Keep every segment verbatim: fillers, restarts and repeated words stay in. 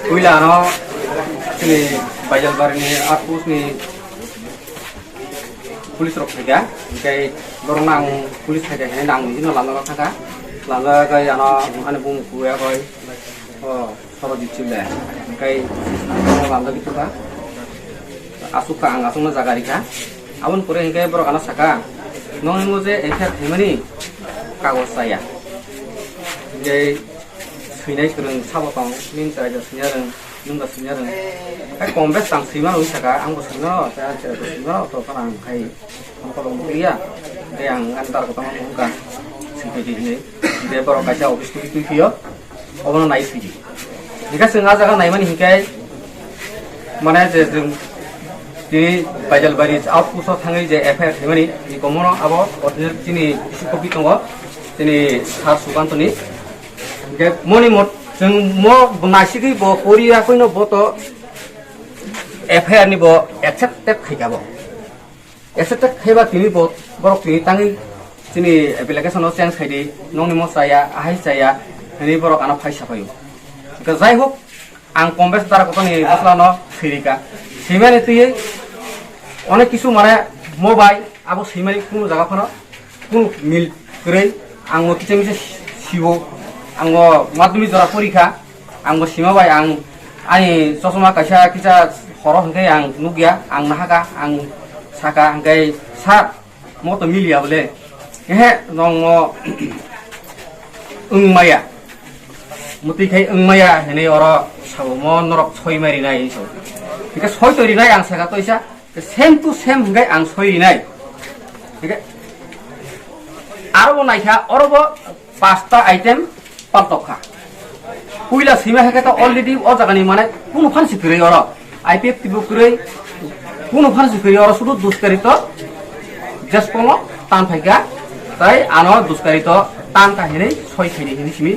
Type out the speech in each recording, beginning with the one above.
Puila ano chini Baijalbari ni outpost ni police rok phaikha, hinkhe borok no ang police phaikha hinwi ang nini no lamjak thangkha, lamjak khe ano ani bumung kuya koi o Sorojit Chibla, hinkhe ano lamjagwi thangkha, aswk kha ang aswkno jaga rikha, aboni pore hinkhe borok ano sakha, nokni mo je F I R khaimani kagoj chaya, hinkhe swinai kwrwng sabo tong, nini chwraida swina rwng, nwng da swina rwng. Hai kom bes tang swima rwng saka, ang bo swima rw, tei ang chwraida swima rw, to phano ang khai phone call rok nukliya. Tei ang ani dar kotoma phone kha, swikhe di hinwi. Tei borok kaisa office kupi twi phio, obono nai swidi. Hinkhe chwng ah jaga naimani hinkhe, mane je chwng tini Baijalbari outpost o thangwi je F I R khaimani, ni komono abo original chini issue copy tongo, chini Sir Sukantoni. Hinkhe moni mot chwng mo naisigwi bo poriya koino bo to F I R ni bo accepted khaikha bo. Accepted khaiba tini bo borok tini tangwi chini application o change khaidi, nokni mo chaya, ahai chaya, hinwi borok ano phai sapaio. Hinkhe jai hok, ang Kombesh Dara Kotor ni bwsla no sirika. Simani twiwi onek kisu mane mo bai abo simani kunu jaga phano kunu mil kwrwi, ang bo kicha misa sibo, ang bo madhyamik jora porikha, ang bo sima bai ang ani chosma kaisa kicha horo hinkhe ang nukya, ang nahaka, ang saka hinkhe sa mo to miliya bole, ehe, nongo wng maya, mutwi khai wng maya hinwi oro sabo mo norok soi mari nai hinwi sabo, hinkhe soi to rinai ang saka to isa. Same to same hwnkhe ang soi rinai. Hwnkhe aro bo naikha, oro bo pasta item paltok kha. Puila sima hwnkhe to already o jagani mane kunu phan si kwrwi oro. I P F T bo kwrwi, kunu phan si kwrwi oro, sudu duskari to jespolo tan phaikha. Tai ano duskari to tan kha hinwi soi khaidi hinwi simi.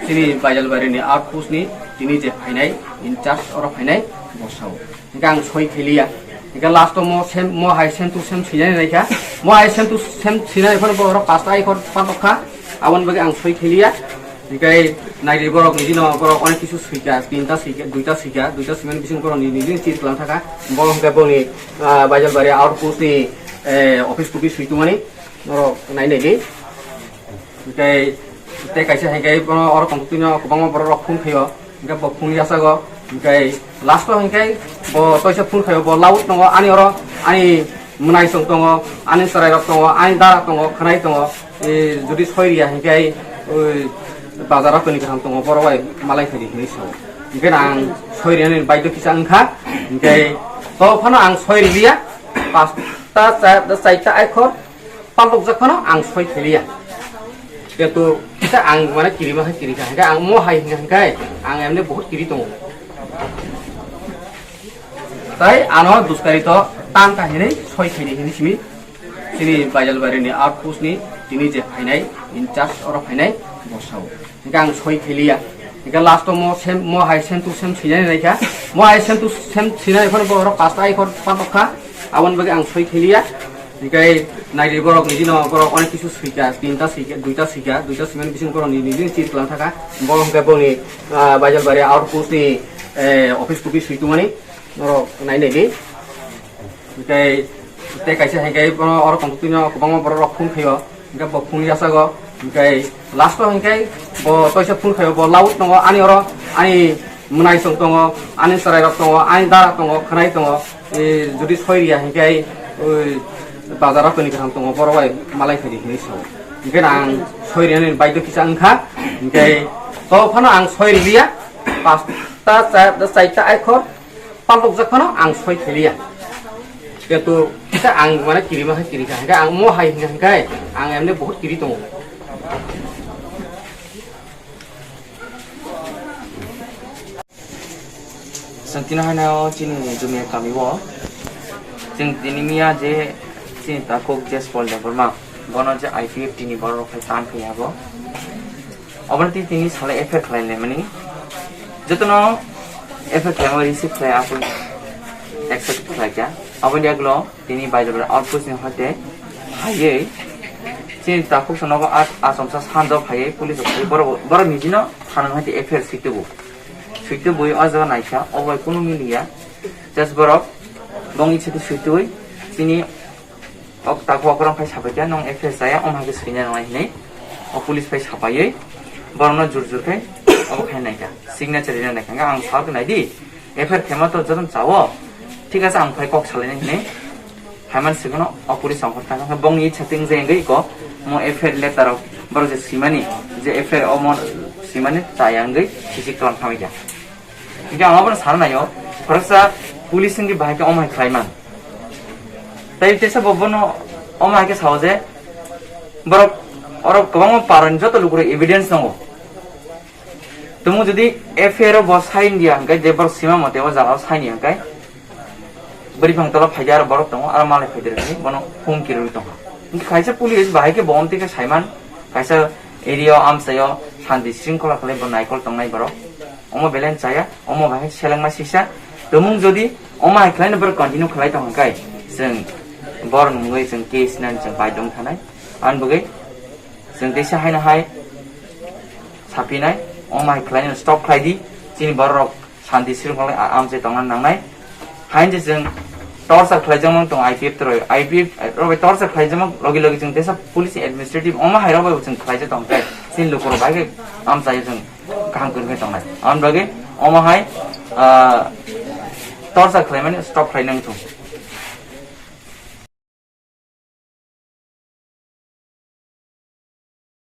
Chini Baijalbari ni outpost ni tini je phainai in charge oro phainai bo sao. Hinkhe ang soi khailiya. Hinkhe last o mo same, mo hai same to same sinai naikha. Mo hai same to same sinai phano bo oro pasta ai khor patok kha. Aboni bagwi ang soi khailiya. Hinkhe naidi borok nini no borok onek kisu suikha, tinta suikha, duita suikha, duita simani bising borok nini nini chir tlang thaka. Bo hinkhe boni, ah, Baijalbari outpost ni, eh, office copy sui tongmani. Norok nai naidi. Hinkhe tei kaisa hinkhe bono oro tongtwino kwbangma borok rok phone khaio, hinkhe bo phone yachago, hinkhe last o hinkhe bo toisa phone khaio, bo loud tongo, ani oro ani mwnaisong tongo, ani chwrairok tongo, ani dara tongo, khwnai tongo, e, jodi soi riya hinkhe oi bazaro toni kaham tongo, borok bai malai khaidi hinwi sao. Hinkhe ang soi rinani baidhyo kisa wngkha, hinkhe to phano ang soi riliya, pasta, cha-, chaita aikhor, palokjak phano ang soi khailiya. Kintu kisa ang mane kirima hai kirikha, hinkhe ang mo hai hinkha hinkhe ang emne bahut kiri tongo. Tai ano duskari to tan kha hinwi soi khaidi hinwi simi chini Baijalbari ni outpost ni tini je phainai in charge oro phainai bo sao. Hinkhe ang soi khailiya. Hinkhe last o mo same, mo hai same to same sinai naikha. Mo hai same to same sinai phano bo oro pasta ai khor patok kha. Aboni bagwi ang soi khailiya. Hinkhe naidi borok nini no borok onek kisu suikha, tinta suikha, duita suikha, duita simani bising borok nini nini chir tlang thaka. Bo hinkhe boni, ah, Baijalbari outpost ni, eh, office copy sui tongmani. Norok nai naidi. Hinkhe tei kaisa hinkhe bono oro tongtwino kwbangma borok rok phone khaio. Hinkhe bo phone yachago. Hinkhe last o hinkhe bo toisa phone khaio, bo loud tongo, ani oro ani mwnaisong tongo, ani chwrairok tongo, ani dara tongo, khwnai tongo. E, jodi soi riya hinkhe oi bazaro toni kaham tongo, borok bai malai khaidi hinwi sao. Hinkhe ang soi rinani baidhyo kisa wngkha. Hinkhe to phano ang soi riliya. Pasta, cha-, chaita aikhor. Palokjak phano ang soi khailiya. Kintu kisa ang mane kirima hai kirikha, hinkhe ang mo hai hinkha hinkhe ang emne bahut kiri tongo. Chwng tini haino chini Jumia kami o chwng tini miya je chini takhuk Jespol Debbarma bono je I P F T ni borok rok hai tan khe abo. Obono tei tini salai F I R khlai laimani. Jotono F I R khlaima receive khlai, aswk accept khlai kha. Aboni yagulo tini Baijalbari outpost ni hoite phaiwi chini takhuk sa nogo a-, achomsa sanjok phaiwi police rok phaiwi borok, borok nijino thana hoite F I R swi tubu. Suitwi bui o jaga naikha, o bai kunu miliya. Just borok bongni siti suitwi chini ok takhuk okrok khai sabaikha, nong F I R chaya, omo hai khe swina nangnai hinwi o police bai sapaiwi borokno jur jur khai obo khai naikha. Signature rina naikha, ang sak naidi, F I R khaima to jotono chao, thik ase, ang phai kok salainai hinwi. Haiman sikono o police songkhor thangkha, bongni itsa ting je wngwi ko mo F I R letter rok borok je simani, je F I R omo simani chaya wngwi sisik tong khamikha. Hingke ang abono sana naio, khoroksa police wngwi bahai khe omo hai khlai man. Tai teisa bo bono omo hai khe sao je borok oro kwbangma parani joto lukurok evidence tongo. Tumo jodi F I R o bo sign dia hingke je borok sima mote o jaga o sign ya hingke bwrwi phang tola phaikhe aro borok tongo, aro malai phaidi rwgwi bono humki rwgwi tongo. Hingke kaisa police bahai khe bo omtwi khe saiman, kaisa area o amchaio shanti shringkhola khlai bo naikol tongnai borok. Omo belai chaya, omo bahai selengma sisa. Tumung jodi omo hai khlaino borok continue khlai tong hingke chwng borok nungwi chwng case nani chwng baidong thanai. Ani bagwi chwng teisa haino hai sapinai, omo hai khlaino stop khlai di, chini borok shanti shringkholai a-, amchai tongna nangnai. Hain je chwng torture khlaijak mang tong I P F to roi, I P F rok bai torture khlaijak mang logi logi chwng teisa police administrative omo hai rok bai chwng khlaijak tong khe chini lukurok bai khe amchai chwng kaham kwrwngkhe tongnai. Aboni bagwi omo hai, ah, torture khlaimani stop khlai nang thung.